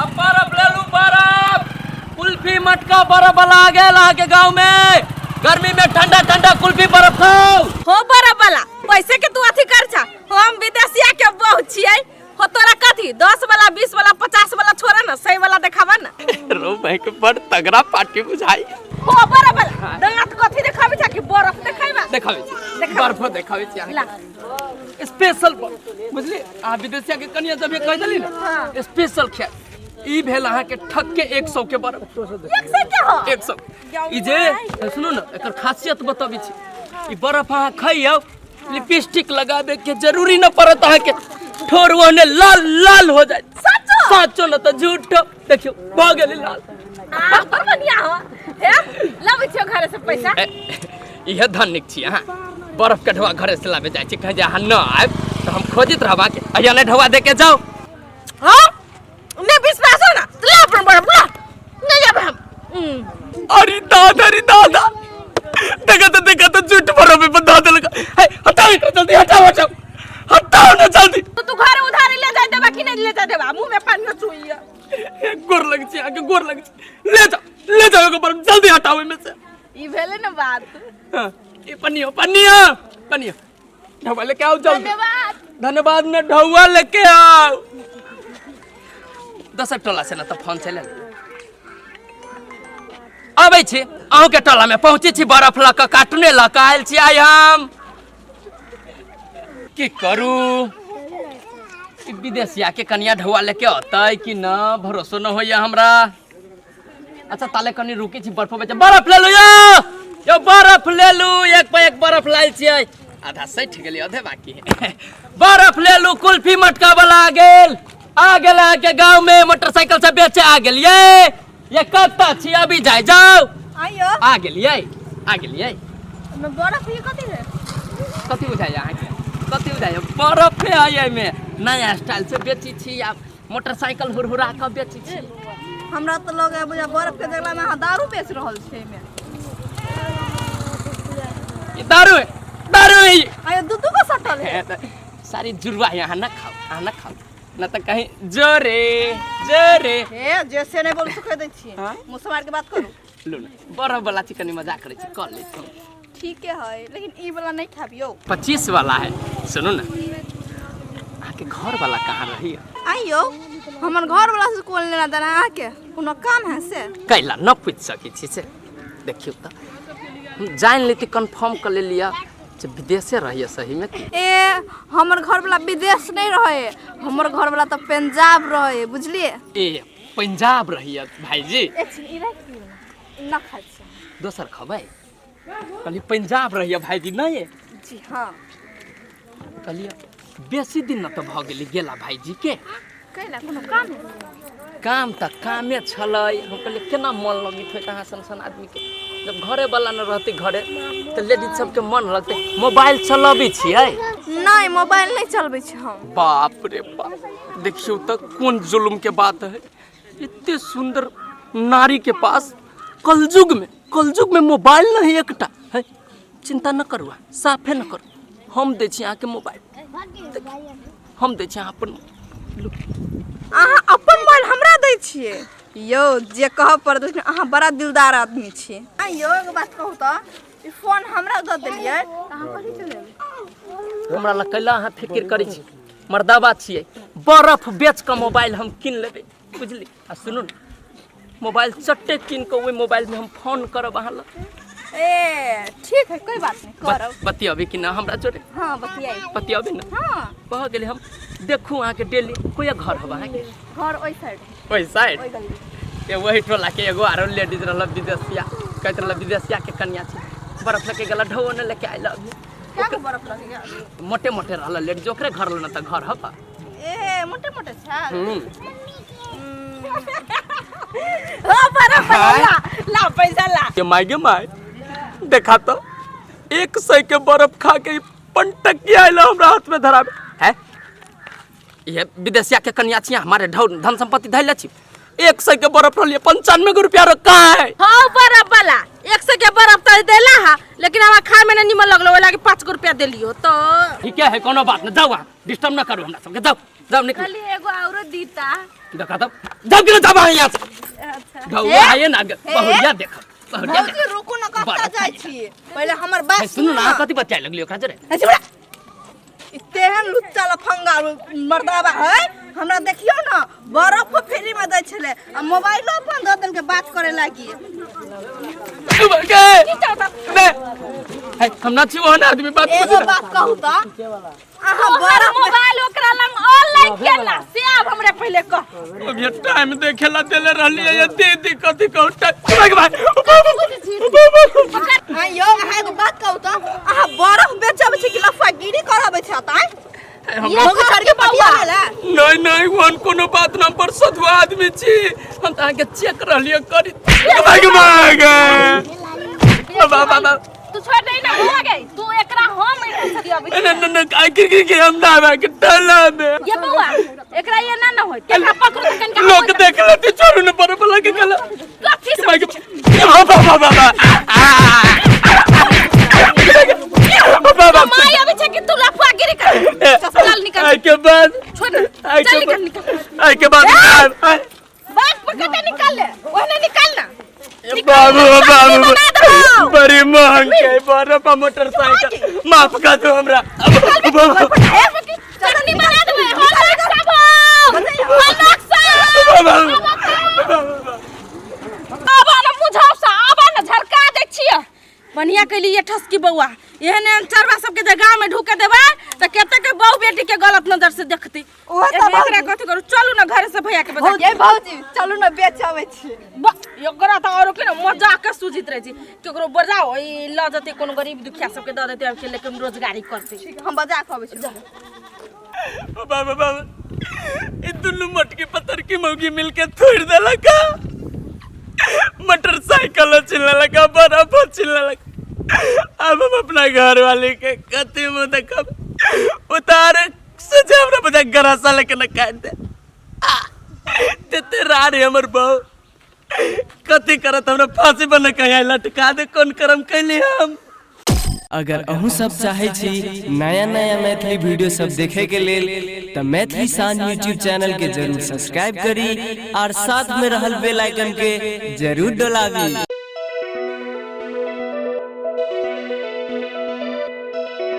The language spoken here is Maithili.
अब बर्फ ले लू बर्फ, कुल्फी मटका बर्फ वाला आ गेल अहाँके गाँव में। गर्मी में ठंडा ठंडा कुल्फी बर्फ खाओ। हो बर्फ वाला, पैसे के तू अथी कर छा। हम विदेशिया के बहू छियै। हो तोरा कथी 10 वाला 20 वाला 50 वाला छोड़ा ना, 100 वाला देखावा ना। रो भाई के बड़ तगड़ा पार्टी बुझाई। हो बर्फ वाला दांत कथी देखाबे छा कि बर्फ देखाबा? देखाबे छी। देखाबे। बर्फ देखाबे छी अहाँके। ला। स्पेशल बर्फ बुझली, अहाँ विदेशिया के कनिया जब कहि देली ना स्पेशल खेल। ई भेल अहाँके ठक के 100 के बर्फ। 100 के हो? 100। ई जे सुनू ना, एकर खासियत बतबै छी। ई बर्फ अहाँ खइयौ, लिपस्टिक लगाबे के जरूरी न पड़त अहाँके, ठोर ओहने लाल लाल हो जाए। सचो? सचो न तऽ झूठो। देखियौ भऽ गेलै लाल। आ बड़ बढ़िया हो। हे लाबै छियौ घरे से पैसा। ए, इहे धनिक छी अहाँ, बर्फ के ढोआ घरे से लाबे जाइ छी। कहीं जे अहाँ न आयब तऽ हम खोजैत रहब अहाँके। अहिया नहि ढोआ दे के जाउ। हाँ नहीं विश्वास हो ना तो ला अपन बर्फ ला, नहीं जाबे हम। अरे दादा, अरे दादा, देखा तो, देखा तो झूठ बर्फ पे बता देलक। हे हटाओ एकरा जल्दी, हटाओ हटाओ हटाओ ना जल्दी। तो तू घर उधारी ले जाय देबा कि नहीं ले जाय देबा? मुंह में पानी चुइया। हे, गोर लग छी अहाँके, गोर लग छी। ले जाओ, ले जाओ एगो बर्फ, जल्दी हटाओ एहिमे से। ई भेलै ना बात। हाँ, ई पनियो पनियो पनियो ढौआ लेके आओ जल्दी। धन्यवाद। धन्यवाद न, ढौआ लेके आओ। दोसर टोला से ना तऽ फोन चलि अबै छी, अहूँके टोला में पहुँचे छी। बर्फ लऽ कऽ कार्टूने लऽ कऽ आयल छी आइ हम। की करू, ई विदेशिया के कनिया ढौआ लेके अतै कि न, भरोसो न होइया हमरा। अच्छा ताले कनी रुकी छी, बर्फ बेचे। बर्फ ले लू यो, यो बर्फ ले लू। एक पे एक बर्फ लायल छियै, आधा सठि गेलै, आधे बाकी है। बर्फ ले लू, कुल्फी मटका वाला आ गेल, आ गेल अहाँके गाँव में मोटरसाइकिल से बेचे आ गेलियै। ये कतऽ छी अभी? जाय जाउ। आइयो। आ गेलियै, आ गेलियै। में बर्फ ये कथी है? कथी बुझाइए अहाँके, कथी बुझाइए? बर्फे है एहिमे, नया स्टाइल से बेची छी, आब मोटरसाइकिल हुरहुरा कऽ बेची छी। हमरा तऽ लगे बुझा बर्फ के जगला में अहाँ दारू बेच रहल छी एहिमे। ई दारू है, दारू है ई। आयो दू दू गो सटल है। सारी जुड़वा है, अहाँ न खाओ, अहाँ न खाओ न तऽ कहीं जोरे जोरे। हे जैसे नहीं बोल सुखे दै छी। हाँ? मुँह मार के बात करू। लू ना, बर्फ वाला छी, कनी मजाक करै छी, कऽ ले। ठीके है, लेकिन ई वाला नहीं खाबियो। 25 वाला है। सुनू ना, अहाँके घर वाला कहाँ रही? आइयो, हमर घर वाला से कोन लेना देना अहाँके? कोनो काम है से? कैला न पूछि सकै छी से? देखियौ तऽ हम जानि लेती, कन्फर्म कऽ लेलियै जे विदेशे रहिए सहीमे की। ए हमर घर वाला विदेश नहीं रहे, हमर घर वाला तऽ पंजाब रहे, बुझलिए? ए पंजाब रहिए भाईजी। एक सेकंड, ई राखि दियौ ना, न खाइ छी। दोसर खबै। कहलियै पंजाब रहिए भाईजी नहीं? जी हाँ। कहलियै बेसी दिन न तऽ भऽ गेलै गेला भाईजी के। कैला, कोनो काम है? काम तऽ कामे छलै। हम कहलियै केना मन लगैत होइत अहाँ सन सन आदमीके, जब घरे वाला न रहतै घरे तऽ लेडीज सबके मन लगतै? मोबाइल चलबै छियै? नहीं, मोबाइल नहीं चलबै छी हम। बाप रे बाप, देखियौ तऽ कोन जुल्म के बात है, एते सुंदर नारी के पास कलयुग में, कलयुग में मोबाइल नहीं एकटा है। चिंता न करू, अहाँ, साफे न करू, हम दै छी अहाँके मोबाइल, हम दै छी अहाँ अपन लू। अहाँ अपन मोबाइल हमरा दै छियै? यौ जे कहऽ पड़त, लेकिन अहाँ बड़ा दिलदार आदमी छी। आ यौ, एगो बात कहू तऽ, ई फोन हमरा दऽ देलियै तऽ अहाँ कथी चलेबै? हमरा लग कैला अहाँ फिक्र करै छी? मर्दाबा छियै, बर्फ बेच कऽ मोबाइल हम कीन लेबै, बुझली? आ सुनू ने, मोबाइल चट्टे कीन कऽ ओहि मोबाइलमे हम फोन करब अहाँ लग। ए ठीक है, कोई बात नहीं, करब। बतियाबी कि ना हमरा जोरे? हाँ, बतियाई। बतियाबी ना? हाँ। भऽ गेलै, हम देखू अहाँके डेली। कोई घर हब अहाँके? घर ओहि साइड। ओहि साइड? ओहि गली। ए वही टोला के एगो आरो लेडीज रहल विदेशिया, कहैत रहल विदेशिया के कन्या छी, बर्फ लके गेल, ढो ने लेके आयल अभी। क्या को बर्फ लगेगा? मोटे मोटे रहल लेडीज, ओकरे घर ल न तऽ घर हब। ए मोटे मोटे छै। हम्म। ओ बर्फ ला ला, पैसा ला। ये माय गे माय, देखा तो 100 के बर्फ खा के ई पंटकी आयल हमरा हाथ में धराबे है। ये विदेशिया के कन्या छी, हमारे ढौ धन संपत्ति धैले छी। 100 के बर्फ रहलिए 95 गो रुपया रखा है। हाँ, बर्फ वाला 100 के बर्फ तो देला हा, लेकिन हमरा खाए में नहीं निमन लगलो, ओइ लागी 5 गो रुपया देलियो तो। ठीक है, कोनो बात न, जाओ वहाँ, डिस्टर्ब न करू हमरा सबके, जाओ जाओ निकलो। खाली एगो औरो दीता। देखा तब जाओ कि जाओ यहाँ से। गौआ आइए ना, बहुरिया देख, बहुरिया भौजी देख। रुकू ना, कतऽ बर्फ जाइ छी? पहिले हमर बात है, सुनू ना, कथी बतियाए लगलियो ओकरा जरे? अच्छा, ई तेहन लुच्चा लफंगा मर्दाबा है, हमरा देखियो ना बर्फ फ्री में दै छलै आ मोबाइलो अपन दऽ देलकै बात करे लागी। के बे है, हम ना छी ओहन आदमी, बात एगो बुझू ना। बात कहू तऽ अहाँ तोहर बर्फ मोबाइल ओकरा लंग ऑनलाइन केना से आब हमरा पहिले कह। अब ये टाइम देखेला देले रहली है, ये दीदी कथी कहू टाइम भाई भाई। हाँ यौ, अहाँ एगो बात कहू तऽ अहाँ बर्फ बेचबै छी कि लफागिरी कराबै छी? अतः ये छोड़ के पटिया लेला। नहीं नहीं, ओहन कोनो बात ना, पर सधुआ आदमी छी हम, तऽ अहाँके चेक रहलियै करी। भाग भाग बाबा बाबा। तू छोड़ दे ना, हो गई तू एकरा, हम एकरा सदियाबै छी। न न न, आई गिर गिर के हम ना भाग टला में। ये बौआ, एकरा ये ना ना होय, एकरा पकड़ू त कनिका। लोग देख लेते, छोड़ू न, बर्फ लगे गला। कथी से? भाग बाबा बाबा बाबा। माय अबै छै कि तू लफागिरी कर? चल निकल। आई के बाद छोड़ ना। आई चल के निकल बाद निकल। आई के बाद बात पकड़ के निकाल ले, ओहने निकाल ना। बाबू बाबू, बना देबौ। बड़ी महंग है बर्फ मोटरसाइकिल, माफ कर दो हमरा। चटनी बना देबै। हल्लुक सब हो, हल्लुक सब। आब ना मुझाव सा, आब ना झरका दै छियै। बढ़िया कैली ये ठसकी बौआ, एहन एहन चरवा सबके जे गाँव में ढुके देबै तऽ कते के बहु बेटी के गलत नजर से देखती। ओहे तऽ एकरा कथी करू? चलू ना घरे से भैया के बता। भौजी, भौजी चलू ना, बेचबै छी। एकरा तऽ औरो के ना मजाक के सूझित रहै छै। केकरो बजाओ, ई लऽ जेतै, कोनो गरीब दुखिया सबके दऽ देतै, आबि के लेकिन रोजगारी करतै। ठीक, हम बजा के अबै छी। बाबा बाबा, ई दुनू मटकी पत्थर की मौगी मिलके थोड़ देलक, मोटरसाइकिल छिनलक, बर्फ छिनलक। अब हम अपना घर वाले के कथी मुँह देखब? उतार सोचे हमरा बुझा गरासा लेके न काट दे। तेते रारे हमर बहू कथी करत, हमरा फांसी पर न कहीं लटका दे। कोन करम कैली हम? अगर अहूँ सब चाहै छी नया नया मैथिली वीडियो सब देखे के लेल तऽ मैथिली शान यूट्यूब चैनल के जरूर सब्सक्राइब करी और साथ में रहल बेल आइकन के जरूर डोलाबी।